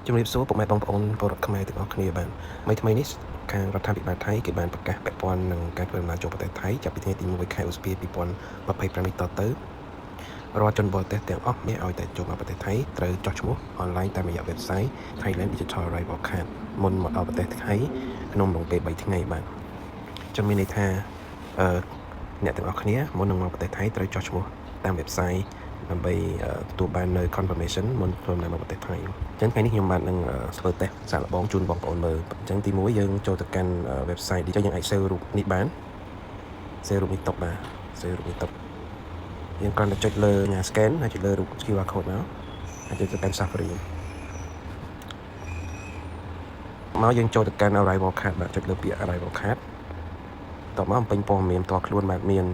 ជំរាបសួរពុកម៉ែបងប្អូនពលរដ្ឋខ្មែរទាំងអស់គ្នាបាទថ្មីថ្មីនេះខាងរដ្ឋាភិបាលថៃគេបានប្រកាសពាក់ព័ន្ធនឹងការធ្វើដំណើរចូលប្រទេសថៃចាប់ពីថ្ងៃទី1ខែឧសភា2025នេះតទៅរាល់ជនបរទេសទាំងអស់មានឲ្យតែចូលមកប្រទេសថៃត្រូវចុះឈ្មោះអនឡាញតាមរយៈ website Thailand Digital Arrival Card មុនមកដល់ប្រទេសថៃក្នុងរយៈពេល3ថ្ងៃបាទចឹងមានន័យថាអឺអ្នកទាំងអស់គ្នាមុននឹងមកប្រទេសថៃត្រូវចុះឈ្មោះតាម website ដើម្បីទទួលបាននៅ confirmation មុនធ្វើដំណើរមកប្រទេសថៃអញ្ចឹងថ្ងៃនេះខ្ញុំបាទនឹងធ្វើតេស្តសាកល្បងជូនបងប្អូនមើលអញ្ចឹងទី1យើងចូលទៅកាន់ website នេះយើងអាច save រូបនេះបាន save រូបនេះទុកបាទ save រូបនេះទុកយើងគ្រាន់តែចុចលើញ៉ា scan ហើយចុចលើរូប QR code មកហើយចុចទៅកាន់ Safari មកយើងចូលទៅកាន់ arrival card បាទចុចលើពាក្យ arrival card តបមកបំពេញព័ត៌មានផ្ទាល់ខ្លួនបាទមាន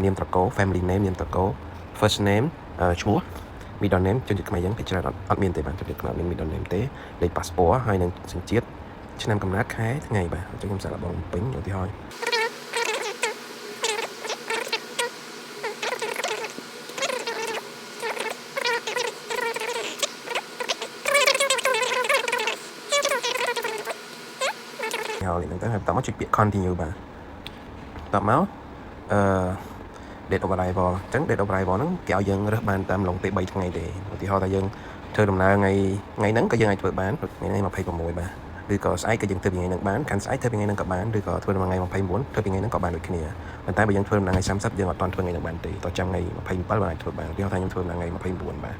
នាមត្រកូល family name នាមត្រកូល first name ឈ្មោះ middle name ជនជាតិខ្មែរយើងគេច្រើនអត់អត់មានទេបាទជនជាតិខ្មែរអត់មាន middle name ទេលេខ passport ហើយនិងសញ្ជាតិឆ្នាំកំណើតខែថ្ងៃបាទអញ្ចឹងខ្ញុំសាកល្បងបំពេញឧទាហរណ៍ហើយហ្នឹងទៅហើយបន្តមកចុចពាក្យ continue បាទតបមកអឺ date of arrival អញ្ចឹង date of arrival ហ្នឹងគេឲ្យយើងរើសបានតាមឡុងពេល3ថ្ងៃទេឧទាហរណ៍ថាយើងធ្វើដំណើរថ្ងៃថ្ងៃហ្នឹងក៏យើងអាចធ្វើបានថ្ងៃនេះ26បាទឬក៏ស្អែកក៏យើងធ្វើថ្ងៃហ្នឹងបានកាន់ស្អែកធ្វើថ្ងៃហ្នឹងក៏បានឬក៏ធ្វើថ្ងៃ29ធ្វើថ្ងៃហ្នឹងក៏បានដូចគ្នាប៉ុន្តែបើយើងធ្វើដំណើរថ្ងៃ30យើងអត់ទាន់ធ្វើថ្ងៃហ្នឹងបានទេតោះចាំថ្ងៃ27បានអាចធ្វើបានឧទាហរណ៍ថាខ្ញុំធ្វើដំណើរថ្ងៃ29បាទ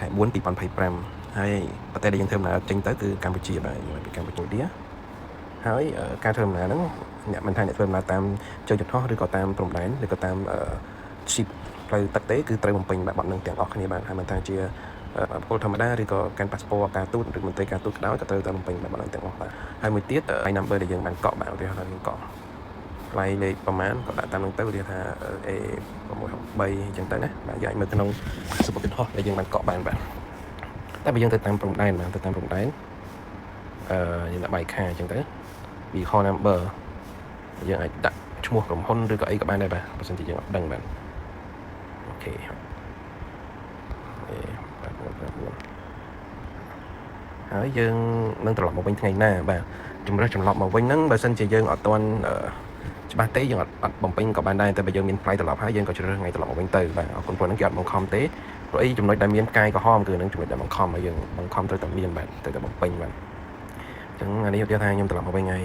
ខែ4 2025ហើយប្រទេសដែលយើងធ្វើដំណើរចេញទៅគឺកម្ពុជាបាទយើងពីកម្ពុជាហើយការធ្វើដំណើរហ្នឹងអ្នកមិនថាអ្នកធ្វើដំណើរតាមជើងយន្តហោះឬក៏តាមព្រំដែនឬក៏តាម ship ផ្លូវទឹកទេគឺត្រូវបំពេញបែបបទនឹងទាំងអស់គ្នាបាទហើយមិនថាជាបុគ្គលធម្មតាឬក៏កាន់ប៉ាសពតការទូតឬមន្ត្រីការទូតក៏ដោយក៏ត្រូវតែបំពេញបែបបទនឹងទាំងអស់បាទហើយមួយទៀតហើយ number ដែលយើងបានកក់បាទឧទាហរណ៍ថាយើងកក់ថ្លៃលេខប្រមាណក៏ដាក់តាមនឹងទៅឧទាហរណ៍ថា A 663អញ្ចឹងទៅណាបាទយើងអាចមើលក្នុងសំបុត្រយន្តហោះដែលយើងបានកក់បានបាទតែបើយើងទៅតាមព្រំដែនបាទទៅតាមព្រំដែនអឺយើងដាក់បាយខាអញ្ចឹងទៅ vehicle number យើងអាចដាក់ឈ្មោះក្រុមហ៊ុនឬក៏អីក៏បានដែរបាទបើសិនជាយើងអត់ដឹងបាទ OK អេ89ហើយយើងនឹងត្រឡប់មកវិញថ្ងៃណាបាទជំរើសត្រឡប់មកវិញហ្នឹងបើសិនជាយើងអត់ទាន់ច្បាស់ទេយើងអត់អត់បំពេញក៏បានដែរតែបើយើងមាន flight ត្រឡប់ហើយយើងក៏ជ្រើសរើសថ្ងៃត្រឡប់មកវិញទៅបាទអរគុណព្រោះហ្នឹងគេអត់បង្ខំទេព្រោះអីចំណុចដែលមានផ្កាយក្រហមគឺហ្នឹងចំណុចដែលបង្ខំឲ្យយើងបង្ខំត្រូវតែមានបាទត្រូវតែបំពេញបាទអញ្ចឹងអានេះឧទាហរណ៍ថាខ្ញុំត្រឡប់មកវិញថ្ងៃ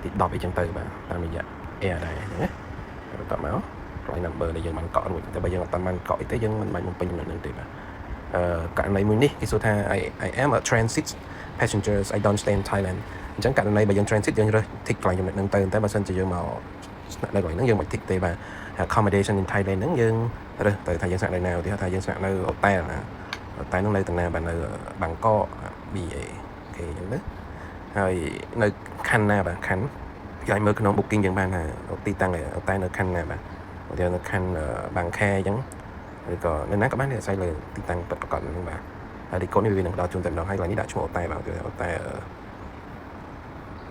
ទី10អីចឹងទៅបាទតាមរយៈ Air ដែរអញ្ចឹងណាបន្ទាប់មក flight number ដែលយើងបានកក់រួចតែបើយើងអត់តាមបានកក់អីទេយើងមិនបាច់បំពេញចំណុចហ្នឹងទេបាទអឺករណីមួយនេះគេសួរថា I am a transit passengers, I don't stay in Thailand. អញ្ចឹងករណីបើយើង transit យើងរើស tick កន្លែងចំណុចហ្នឹងទៅតែបើសិនជាយើងមកស្នាក់នៅកន្លែងហ្នឹងយើងមិន tick ទេបាទ accommodation in Thailand ហ្នឹងយើងរើសទៅថាយើងស្នាក់នៅណាឧទាហរណ៍ថាយើងស្នាក់នៅ hotel ណា hotel ហ្នឹងនៅតាណាបាទនៅបាងកក BA OK អញ្ចឹងទៅហើយនៅខណ្ឌណាបាទខណ្ឌយើងអាចមើលក្នុង booking យើងបានថាទីតាំង hotel នៅខណ្ឌណាបាទឧទាហរណ៍នៅខណ្ឌបាងខែអញ្ចឹងឬក៏នៅណាក៏បានដែរអាស្រ័យលើទីតាំងពិតប្រាកដហ្នឹងបាទហើយលេខកូដនេះវានឹងផ្ដល់ជូនតែម្ដងហើយកន្លែងនេះដាក់ឈ្មោះ hotel បាទឧទាហរណ៍ hotel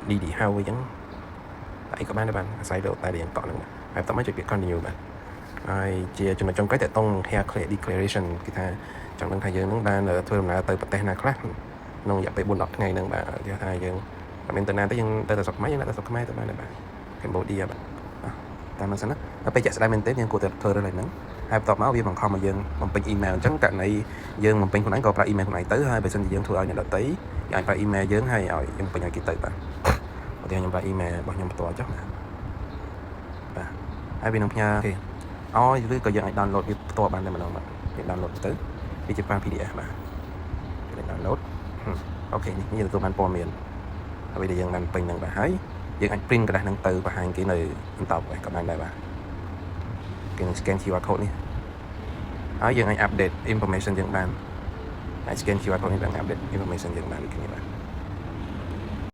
DD House អញ្ចឹងតែអីក៏បានដែរបាទអាស្រ័យលើ hotel ដែលយើងកក់ហ្នឹងបាទហើយបន្ទាប់មកចុចពាក្យ continue បាទហើយជាចំណុចចុងក្រោយតកតង health declaration គេថាចង់ដឹងថាយើងនឹងបានធ្វើដំណើរទៅប្រទេសណាខ្លះក្នុងរយៈពេល4 10ថ្ងៃហ្នឹងបាទគេថាយើងអត់មានទៅណាទេយើងទៅតែស្រុកខ្មែរយើងដាក់ទៅស្រុកខ្មែរទៅបានដែរបាទ Cambodia បាទតាមហ្នឹងសិនណាដល់ពេលជាក់ស្ដែងមែនទេយើងគួរតែធ្វើរឿងហ្នឹងហើយបន្ទាប់មកវាបង្ខំឲ្យយើងបំពេញ email អញ្ចឹងករណីយើងបំពេញខ្លួនឯងក៏ប្រើ email ខ្លួនឯងទៅហើយបើសិនជាយើងធ្វើឲ្យអ្នកដទៃយើងអាចប្រើ email យើងហើយឲ្យយើងបំពេញឲ្យគេទៅបាទឧទាហរណ៍ខ្ញុំប្រើ email របស់ខ្ញុំផ្ទាល់ចុះណាបាទហើយវានឹងផ្ញើគេឲ្យឬក៏យើងអាច download វាផ្ទាល់បានតែម្ដងបាទយើង download ទៅវាជា file PDF បាទយើង download OK នេះយើងទទួលបានព័ត៌មានអ្វីដែលយើងបានពេញហ្នឹងបាទហើយយើងអាច print ក្រដាសហ្នឹងទៅបង្ហាញគេនៅបន្តក៏បានដែរបាទគេនឹង scan QR code នេះហើយយើងអាច update information យើងបានអាច scan QR code នេះបាន update information យើងបានដូចគ្នាបាទ។